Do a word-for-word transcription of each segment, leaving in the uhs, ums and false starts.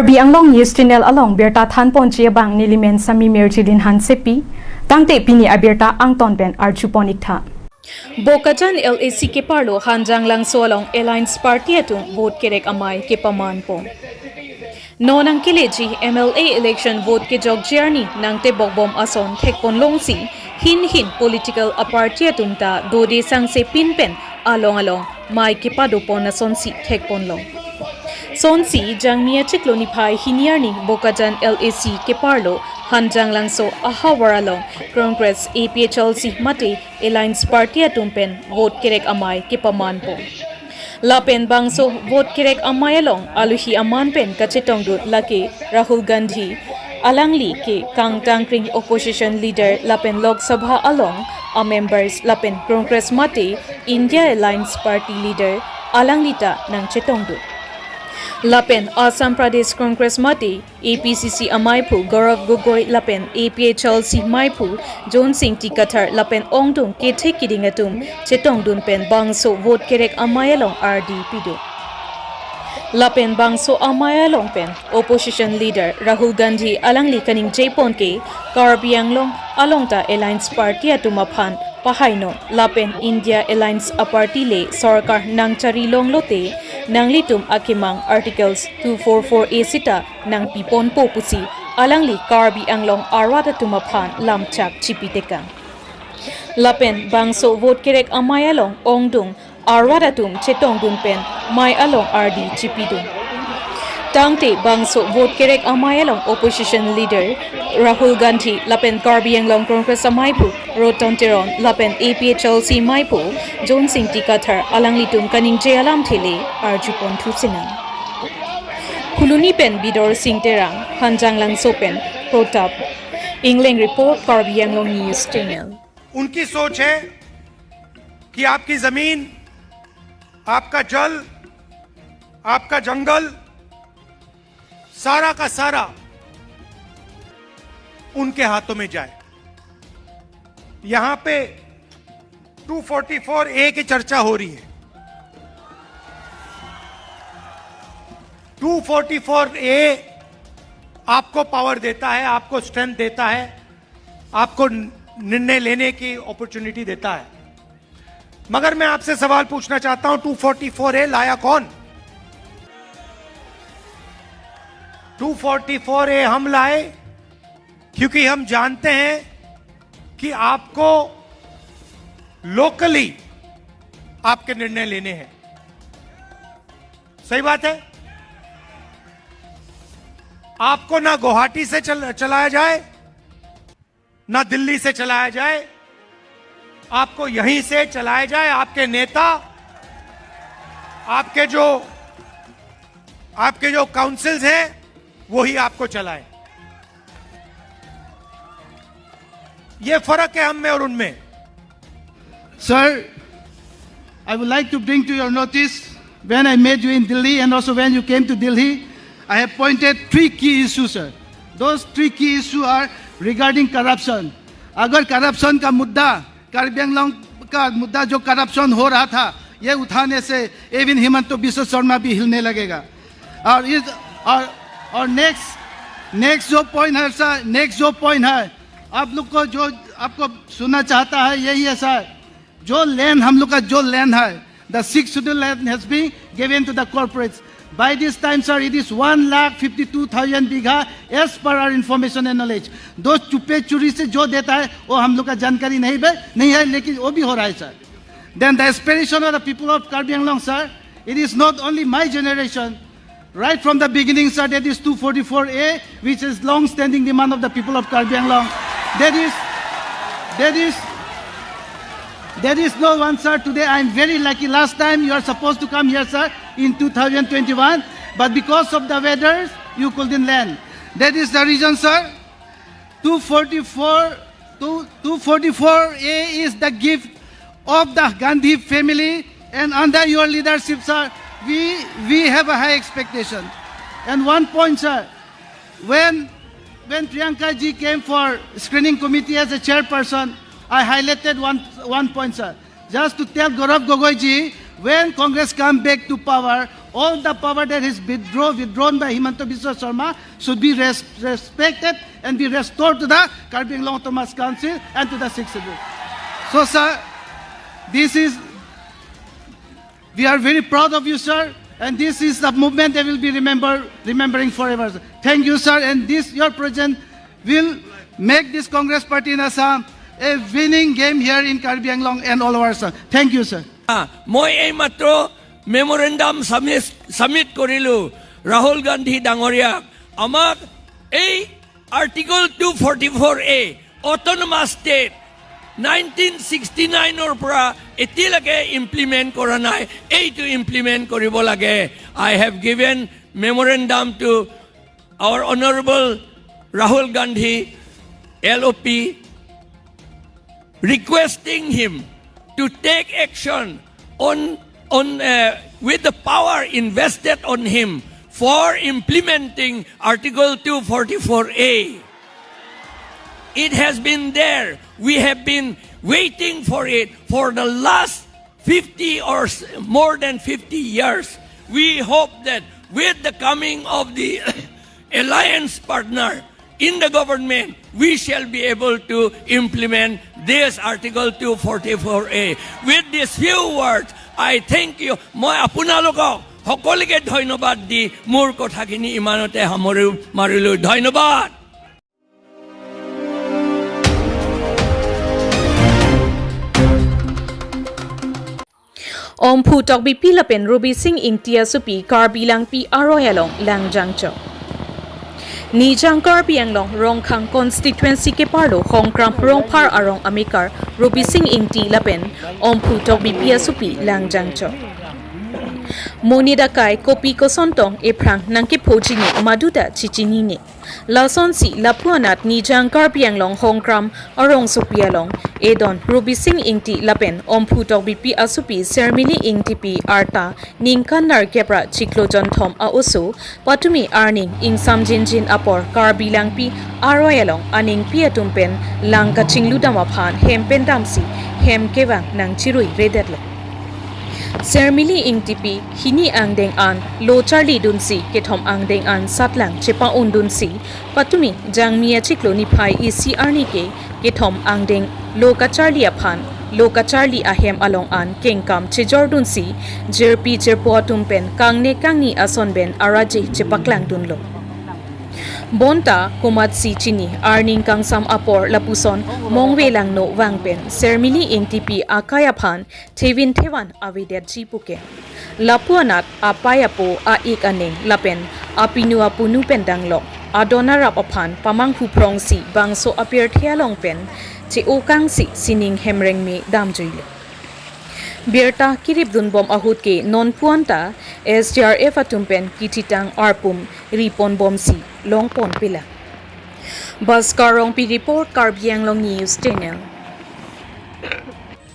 Karbi Anglong News Channel along birta thanponji abang nelimen Sami Mirjilin Hansepi, tangte pini abirta angton pen arjupon iktha. Bokajan L A C keparlo Hanjanglangso along Alliance Party atum vote kerek amei kepamanpo. Non nangkeleji M L A election vote kejokji arni nangtebokbom ason thekponlongsi, hin hin political aparty atum ta dode sangse pinpen along along mei kepadopon asonsi thekponlong. Sonsi Jangmi achiklo niphai hini arni Bokajan L A C keparlo Hanjanglangso ahavar along Congress, A P H L C mate Alliance Party atum pen vote kerek amei kepamanpo. Lapen bangso vote kerek amei along aluhi aman pen kachetongdun lake Rahul Gandhi, alangli ke kangtangkring opposition leader lapen Lok Sabha along a members lapen Congress mate India Alliance Party leader, alangli ta nangchetongdun. Lapen Assam Pradesh Congress mate A P C C ameiphu Gaurav Gogoi lapen A P H L C meiphu John Singh Tikathar lapen ongdung kethe kiding atum chetongdun pen bangso vote kerek amei along ardi pidun. Lapen bangso amei along pen opposition leader Rahul Gandhi alangli kaningjepon ke Karbi Anglong along ta Alliance Party atum aphan pahainon lapen India Alliance aparty le sorkar nangchari longlote nanglitum akemang Articles two four four A sita nangpiponpo pusi alangli Karbi Anglong arat atum aphan lamchak chipitekang. Lapen bangso vote kerek amei along ongdung arat atum chetongdun pen mei along ardi chipidun. Tangte bangso vote kerek amei along opposition leader Rahul Gandhi lapen Karbi Anglong Congress ameiphu Roton Teron lapen A P H L C meiphu John Singh Tikathar alanglitum kaningje alamthe le arjupon thusinang. Phuloni pen Bidor Singh Terang, Hanjanglangso pen Protap Engleng report, Karbi Anglong News Channel. उनकी सोच है कि आपकी जमीन, आपका जल, आपका जंगल, सारा का सारा उनके हाथों में जाए। यहां पे टू फ़ोर्टी फ़ोर ए की चर्चा हो रही है। टू फ़ोर्टी फ़ोर ए आपको पावर देता है, आपको स्ट्रेंथ देता है, आपको निर्णय लेने की अपॉर्चुनिटी देता है। मगर मैं आपसे सवाल पूछना चाहता हूं, टू फ़ोर्टी फ़ोर ए लाया कौन? टू फ़ोर्टी फ़ोर ए हम लाए क्योंकि हम जानते हैं कि आपको लोकली आपके निर्णय लेने हैं। सही बात है, आपको ना गुवाहाटी से चल, चलाया जाए, ना दिल्ली से चलाया जाए, आपको यहीं से चलाया जाए। आपके नेता, आपके जो, आपके जो काउंसिल्स हैं, वही आपको चलाए। ये फर्क है हम में और उनमें। Sir, I would like to bring to your notice, when I met you in Delhi and also when you came to Delhi, I have pointed three key issues, sir. Those three key issues are regarding corruption. अगर करप्शन का मुद्दा, कार्बी आंगलोंग का मुद्दा जो करप्शन हो रहा था, ये उठाने से even हिमंत बिस्व शर्मा भी हिलने लगेगा। और इस, और, और नेक्स्ट, नेक्स्ट जो पॉइंट है सर, नेक्स्ट जो पॉइंट है, आप लोग को जो, आपको सुनना चाहता है, यही है सर। जो लैंड, हम लोग का जो लैंड है, the sixth schedule land has been given to the corporates. By this time, sir, it is one lakh fifty two thousand bigha, as per our information and knowledge. जो चुप्पे चोरी से जो देता है, वो हम लोग का जानकारी नहीं बे, नहीं है, लेकिन वो भी हो रहा है, sir. Then the aspiration of the people of Karbi Anglong, sir, it is not only my generation. Right from the beginning, sir, that is two forty-four A, which is long-standing demand of the people of Karbi Anglong. That is, that is, that is no one, sir. Today I am very lucky. Last time you are supposed to come here, sir, in two thousand twenty-one, but because of the weather, you couldn't land. That is the reason, sir. Two forty-four, two, two forty-four A is the gift of the Gandhi family, and under your leadership, sir, we, we have a high expectation. And one point, sir, when, when Priyanka ji came for screening committee as a chairperson, I highlighted one, one point, sir. Just to tell Gaurav Gogoi ji, when Congress come back to power, All the power that is withdraw, withdrawn by Himanta Biswa Sarma should be res-, respected and be restored to the Karbi Anglong Autonomous Council and to the Sixth Schedule. So, sir, this is, we are very proud of you, sir, and this is the movement that will be remember, remembering forever, sir. Thank you, sir, and this, your presence will make this Congress party in Assam a winning game here in Karbi Anglong and all over, sir. Thank you, sir. Ah, মই এইমাত্ৰ memorandum submit, submit কৰিলোঁ ৰাহুল গান্ধী ডাঙৰীয়াক। আমাক এই article two forty four এ, autonomous state, nineteen sixty নাইনৰ পৰা এতিয়ালৈকে ইমপ্লিমেণ্ট কৰা নাই। এইটো ইমপ্লিমেণ্ট কৰিব লাগে। I have given memorandum to our Honorable Rahul Gandhi, L O P, requesting him to take action on, on, uh, with the power invested on him for implementing Article two forty-four A. It has been there. We have been waiting for it for the last fifty or s-, more than fifty years. We hope that with the coming of the alliance partner in the government, we shall be able to implement this Article two forty-four A. With these few words, I thank you. মই আপোনালোকক সকলোকে ধন্যবাদ দি মোৰ কথাখিনি ইমানতে সামৰি মাৰিলোঁ। ধন্যবাদ। Omphu Tokbipi lapen Rubi Sing Ingti asopi Karbi Langpi aroi along langjangchok. Nijang Karbi Anglong Rongkhang constituency keparlo Hongkram Rongphar arong amekar Rubi Sing Ingti lapen Omphu Tokbipi asopi langjangchok. Monit akai kopi koson tong ephrang nangkephoji ne maduta chichinine. Lasonsi lapu anat Nijang Karbi Anglong Hongkram arongsopi along edon Rubi Sing Ingti lapen Omphu Tokbipi asopi Sermili Ingtipi arta ningkan nerkep ra chiklo jonthom a-oso patumi arni ingsam jinjin apor Karbi Langpi aroi along aningpi atum pen lang kachingludam aphan hem pen damsi hem kevang nangchiruiredetlo. Sermili Ingtipi hini angdeng an lo charlidunsi kethom angdeng an satlang chepa-undunsi patumi Jangmi achiklo niphai isi arni ke kethom angdeng lo kacharli aphan, lo kacharli ahem along an kengkam chejordunsi jirpi jirpo atum pen kangne kangni ason pen araje chepaklangdunlo. Bonta komatsi chini arni kangsam apor lapuson mongve langno vang pen Sermili Ingtipi akai aphan thevin thevan avedetji puke. Lapu anat apai apo a-ik aneng lapen apinu apunu pen danglok adon arap aphan pamanghu phrongsi bangso apirthe along pen che-okangsi sining hem rengme damjuilo. Birta kiripdunbom ahut ke non puanta S D R F atum pen kithitang arpum riponbomsi longponpela. Bhaskar Rongpi report, Karbi Anglong News Channel.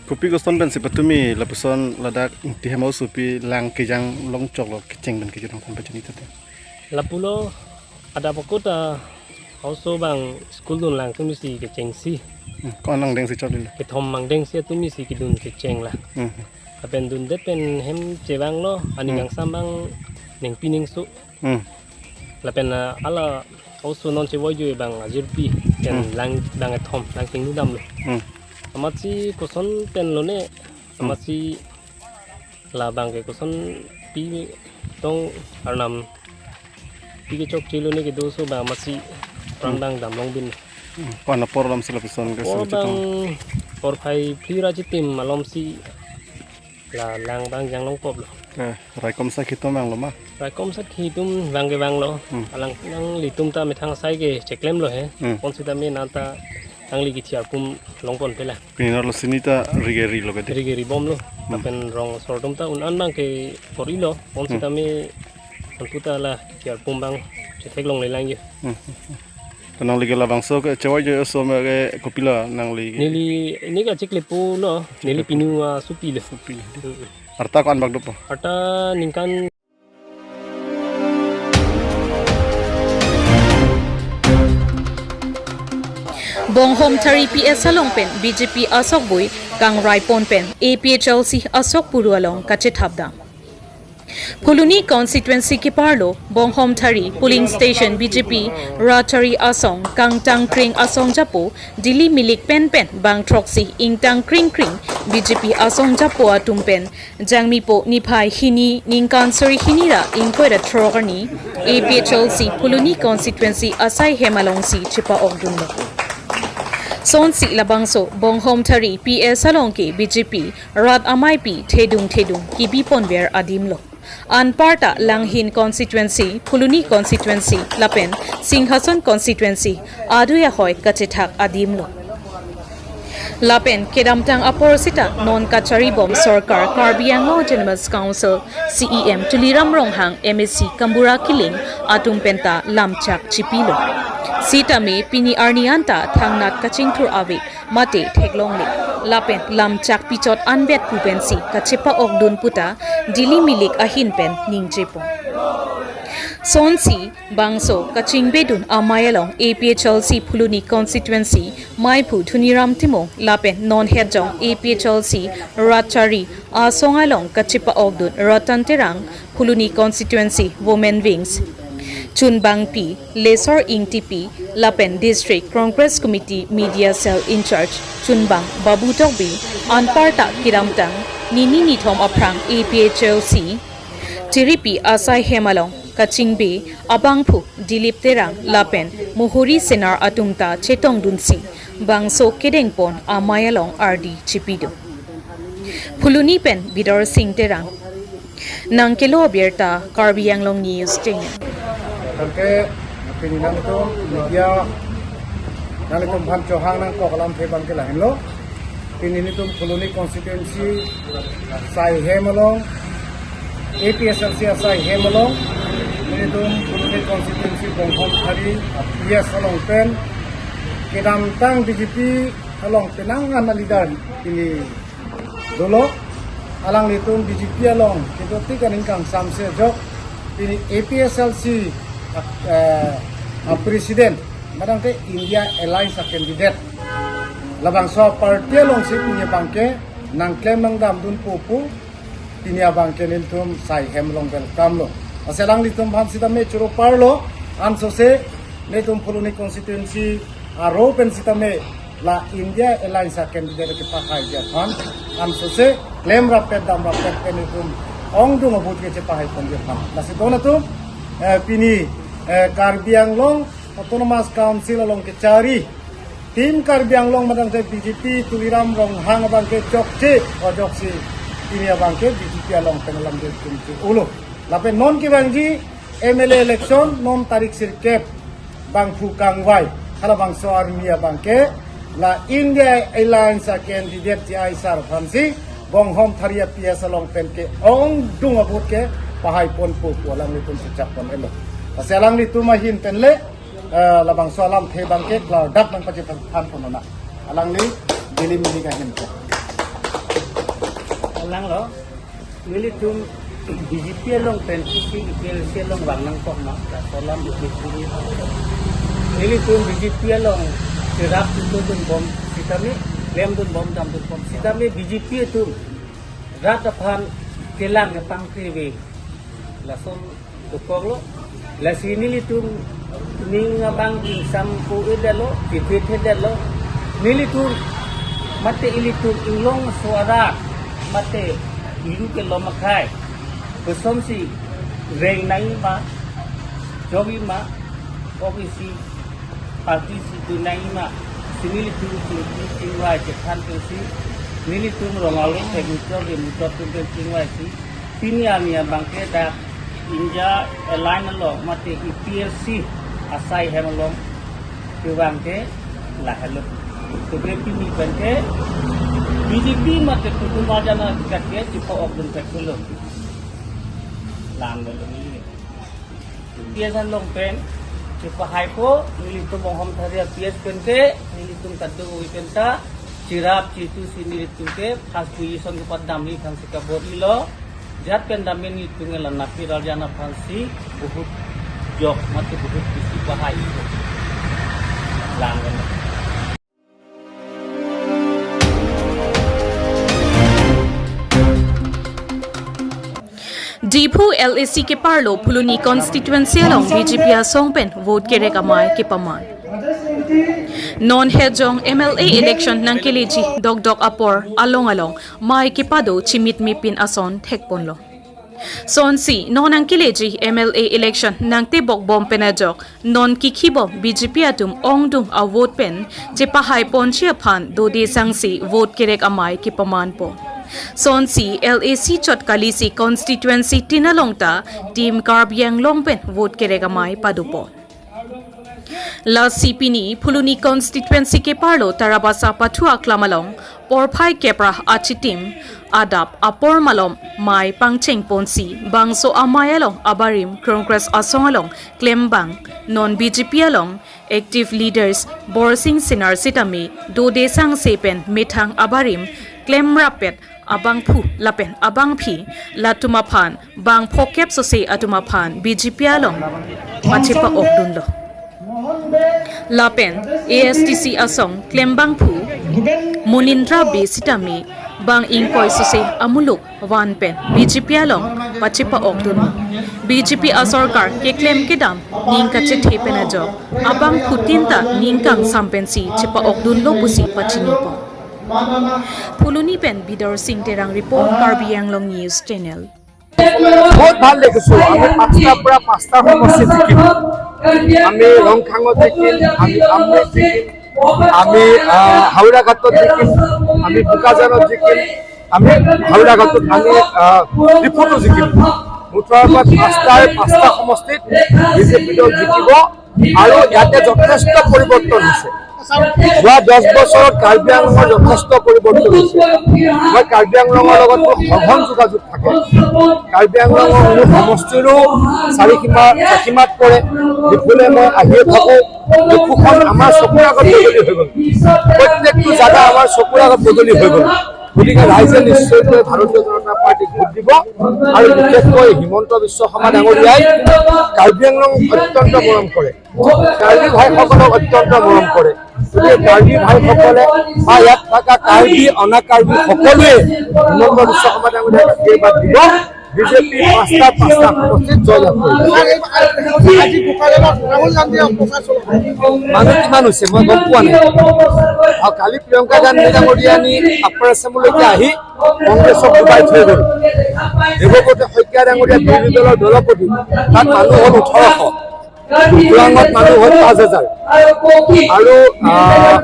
Kopi koson pensi patumi lapuson ladak Ingti hem asopi lang kejang longchoklo, kecheng pen kejut nangthan pachini tete. Lapulo adap akut ta halaso abang school dun lang atumsi kechengsi. Hmm, ko-an angdengsi charlilo? Kethom angdengsi atumsi kedun kecheng la. Hmm. Lapen dundet pen hem chevanglo, arni Hmm. kangsam abang ningpi ningso. Hmm. Lapen, ah, hala halaso non chevoijo abang ajirpi pen Hmm. lang, lang kethom, lang chingludamlo. Hmm. Amatsi koson pen lone, Hmm. amatsi labang ke kosonpi tong arnam pi kechokche lone kedo aso abang amatsi pran Hmm. abang damlong bin. Hmm. Ko-an apor alamsi lapuson ke Apor so abang chitong. Porphai phli ra chitim malomsi la lang abang janglongpoplo. Eh, raikom sakhi atum vanglo ma? Raikom sakhi atum vang ke vanglo. Hmm. Alang nanglitum ta methang asai ke cheklemlo he. Hmm. Konsitame nanta nangli kithi arpum longponpela. Pini arlo sini ta rige rilo kedi. Rige ribomlo. Hmm. Lapen rong asor atum ta un-an abang ke korilo. Konsitame Hmm. anputa la kithi arpum abang chetheklongle lang yo. Hmm. To nangli ke labangso ke chevoijo aso me ke kopilo nangli? Neli, neli ke achiklo pulo, neli Achiklo pu. pinu asopilo. Sopilo. Mm. Arta ko-an bak dopo? Arta ningkan. Bonghom Thari P S along pen B J P asokboi kangraipon pen A P H L C asok puru along kachethapdam. Phuloni constituency keparlo Bonghomthari polling station B J P Ratchari asong kangtang kring asong japo Dili Milik pen pen bang throksi ingtang kring kring B J P asong japo atum pen Jangmipo niphai hini ningkan suri hini ra ingkoi ra throk arni A P H L C Phuloni constituency asai hem alongsi chepa-okdunlo. Sonsi labangso Bonghomthari P S along ke B J P rat ameipi thedung thedung kebi ponver adimlo. Anparta Langhin constituency, Phuloni constituency lapen Singhason constituency adui ahoi kachethak adimlo. Lapen kedamtang apor sita non kacharibom sorkar Karbi Anglong Autonomous Council C E M Tuliram Ronghang, M A C Kambura Killing atum penta lamchak chipilo. Sitame pini arni anta thangnat kachingthur ave mate theklongle. Lapen lamchak pichot anvet pu pensi kachepa-okdun puta Dili Milik ahin pen ningjepo. Sonsi bangso kachingbedun amei along A P H L C Phuloni constituency meiphu Dhoniram Timung lapen non hetjong A P H L C Ratchari asong along kachepa-okdun Ratan Terang, Phuloni constituency women wings chunbangpi Lesor Ingtipi lapen District Congress Committee Media Cell in-charge chunbang Babu Tokbi anparta kedamtang nini nithom aphrang A P H L C Tiripi asai hem along kachingbe abangphu Dilip Terang lapen Muhuri Senar atum ta chetongdunsi bangso kedengpon amei along ardi chipido. Phuloni pen Bidor Singh Terang. Nangkelo abirta Karbi Anglong News channel. Tangke pini nangtum media nanglitum aphan chohang nangkok alamthe abangke lahenlo. Pini nelitum Phuloni constituency asai hem along, A P H L C asai hem along, nelitum Phuloni constituency Bonghomthari P S along pen kedamtang B J P along penang ana leader pini dolo, alanglitum B J P along kedo tik aning kangsamse ajok pini A P H L C, eh, a president, madang ke India Alliance a candidate, labangso a party alongsi pini abangke nangklem nangdamdunpo pu pini abangke nelitum asai hem along welcome lo. Lasi alanglitum aphan sitame choro parlo, ansose nelitum Phuloni constituency aro pen sitame la India Alliance a candidate kepahai ji aphan, ansose klem rapet dam rapet pen nelitum ongdung a-vote ke chepahai ponji aphan. Lasi don atum, eh, pini, eh, Karbi Anglong Autonomous Council along kechari Team Karbi Anglong madang ke B J P Tuliram Ronghang abangke chokche, ojoksi pini abangke B J P along pen alam de tum che ulo. Lapen non kevangji M L A election non tarik sirkep bangphu kangvai halabangso arni abangke la India Alliance a candidate J I sir aphansi Bonghomthari a P S along pen ke ongdung a-vote kepahai ponpo pu alanglitum suchak pon elo. Lasi alanglitum ahin pen le, eh, labangso alamthe abangke klardak nangpachethan pon nang. Alangli Dili Milik ahin pen. Alanglo, nelitum B J P along pen isi A P H L C along vang nangkok ma, laso alam B J P. Nelitum B J P along cherap itu dunbom sitame, klemdunbom, damdunbom sitame B J P atum rat aphan kelang kepangkri ave. Lason dokoklo. Lasi nelitum ning abang ingsam ko-edetlo, kepet-edetlo. Nelitum mate ilitum inglong suara mate iru kelom akhai kosonsi reng nangji ma, jokji ma, kok isi party si tu nangji ma, si nelitum chingki chingvai chethan pensi, nelitum rong along ke muchot ke muchot tum pen chingvaisi, pini arni abangke dak India Alliance along mate A P H L C asai hem along kevang ke lahelo. Tobe pini pen ke B J P mate Kutum Arjan a-ticket ke chepa-okdun peklo. Lang dolo ni. P S along pen chepahaipo, nelitum Bonghomthari a P S pen ke nelitum kadokave penta cherap chetusi nelitum ke first position kepadamji aphansi kabor-ilo. Jat pen dam nelitum ke la Napir Arjan aphansi bahut jok mate bahut bisi pahai. Lang kan. Diphu L A C keparlo Phuloni constituency along B J P asong pen vote kerek amei kepaman. Non hejong M L A election nangkeleji dokdok apor along along mei kepado chimit mipin ason thekponlo. Sonsi non nangkeleji M L A election nangtebok bom pen ajok non kikhibom B J P atum ongdung avote pen chepahaiponji aphan dode sangsi vote kerek amei kepamanpo. Sonsi L A C chot kalisi constituency tin along ta Team Karbi Anglong pen vote kerek amei padopo. Lasi pini Phuloni constituency keparlo Tarabasa pathu aklam along porphai kepra achitim adap apor malom mei pangchengponsi bangso amei along abarim Congress asong along klembang, non B J P along active leaders Borsing Senar sitame dode sangse pen methang abarim klemrap pet abangphu lapen abangphi latum aphan bang phokep sose atum aphan B J P along pachepa-okdunlo. Lapen A S D C asong klembangphu Munindra Bey sitame bang ingkoi sose amuluk van pen B J P along pachepa-okdunlo. B J P asorkar keklem kedam ning kachethe pen ajok abangphutin ta ning kangsam pensi chepa-okdunlo pusi pachinipo. Phuloni pen Bidor Sing Terang report, Karbi Anglong News Channel. বহুত ভাল দেখিছো। আমি পাঁচটাৰ পৰা পাঁচটা সমষ্টিত জিকিম। আমি ৰংখাঙত জিকিম, আমি আমৰিত জিকিম, আমি, আহ, হাওৰাঘাটত জিকিম, আমি বোকাজানত জিকিম, আমি হাওৰাঘাটত, আমি, আহ, ডিফুতো জিকিম। মুঠৰ ওপৰত পাঁচটাৰ পাঁচটা সমষ্টিত বিজেপি দল জিকিব। আৰু ইয়াতে যথেষ্ট পৰিৱৰ্তন হৈছে। যোৱা দহ বছৰত কাৰ্বি আংলঙৰ যথেষ্ট পৰিৱৰ্তন হৈছে। মই কাৰ্বি আংলঙৰ লগত মোৰ সঘন যোগাযোগ থাকে। কাৰ্বি আংলঙৰ মোৰ সমষ্টিৰো চাৰি সীমা, চাৰিসীমাত পৰে। ডিফুলৈ মই আহিয়ে থাকো। ডিফুখন আমাৰ চকুৰ আগত বদলি হৈ গ'ল। প্ৰত্যেকটো জাগা আমাৰ চকুৰ আগত বদলি হৈ গ'ল। গতিকে ৰাইজে নিশ্চয়কৈ ভাৰতীয় জনতা পাৰ্টিক ভোট দিব আৰু বিশেষকৈ হিমন্ত বিশ্ব শৰ্মা ডাঙৰীয়াই কাৰ্বি আংলং অত্যন্ত মৰম কৰে। কাৰ্বি ভাইসকলক অত্যন্ত মৰম কৰে। গতিকে কাৰ্বি ভাইসকলে বা ইয়াত থকা কাৰ্বি, অনা কাৰ্বি সকলোৱে হিমন্ত বিশ্ব শৰ্মা ডাঙৰীয়াক আশীৰ্বাদ দিব। বিজেপি পাঁচটা, পাঁচটা সমষ্টিত জয়লাভ কৰিব। ছাৰ, এই আজি বোকাজানত ৰাহুল গান্ধীয়ে প্ৰচাৰ চলাব। মানুহ কিমান হৈছে মই গম পোৱা নাই। আৰু কালি প্ৰিয়ংকা গান্ধী ডাঙৰীয়ানী আপাৰ আছামলৈকে আহি কংগ্ৰেছক ডুবাই থৈ গ'ল। দেৱব্ৰত শইকীয়া ডাঙৰীয়া বিৰোধী দলৰ দলপতি, তাত মানুহ হ'ল ওঠৰশ। ওৰাঙত মানুহ হ'ল পাঁচ হাজাৰ। আৰু, আহ,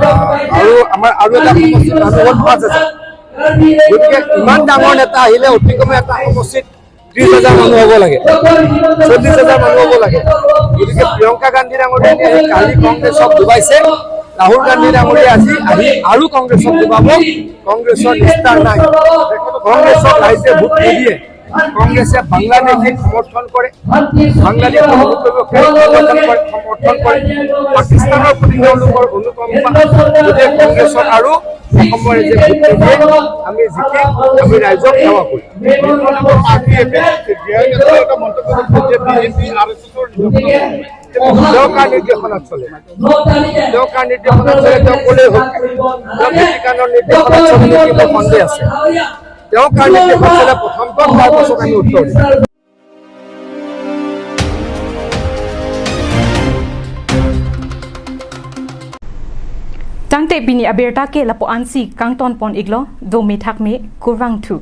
আহ, আৰু আমাৰ আৰু এটা সমষ্টিত মানুহ হ'ল পাঁচ হাজাৰ। গতিকে ইমান ডাঙৰ নেতা আহিলে অতি কমে এটা সমষ্টিত ত্ৰিশ হাজাৰ মানুহ হ'ব লাগে, চল্লিশ হাজাৰ মানুহ হ'ব লাগে। গতিকে প্ৰিয়ংকা গান্ধী ডাঙৰীয়াই আহি কালি কংগ্ৰেছক ডুবাইছে, ৰাহুল গান্ধী ডাঙৰীয়া আজি আহি আৰু কংগ্ৰেছক ডুবাব। কংগ্ৰেছৰ নিস্তাৰ নাই। কংগ্ৰেছক ৰাইজে ভোট নিদিয়ে। কংগ্ৰেছে বাংলাদেশীক সমৰ্থন কৰে, বাংলাদেশীক সমৰ্থন কৰে, সমৰ্থন কৰে, পাকিস্তানৰ প্ৰতি তেওঁলোকৰ অনুকম্পা। গতিকে কংগ্ৰেছক আৰু অসমৰ ৰাইজে ভোট নিদিয়ে। আমি জিকিম, আমি ৰাইজক সেৱা কৰিম। পাৰ্টি এ পি এফ, এটা মন্তব্য কৰিছে যে বিজেপি আৰ এছ এছৰ দৰকাৰ নিৰ্দেশনাত চলে। দৰকাৰ নিৰ্দেশনাত চলে, তেওঁ ক'লেই হ'ল। তেওঁ ভেটিকানৰ নিৰ্দেশনাত চলে নেকি মোৰ সন্দেহ আছে। তেওঁ কাৰ নিৰ্দেশনাত চলে প্ৰথমটো, তাৰ পাছত আমি উত্তৰ দিম। Tangte pini abirta ke lapu-ansi kangtonpon-iklo, dome thakme, kurvangthu.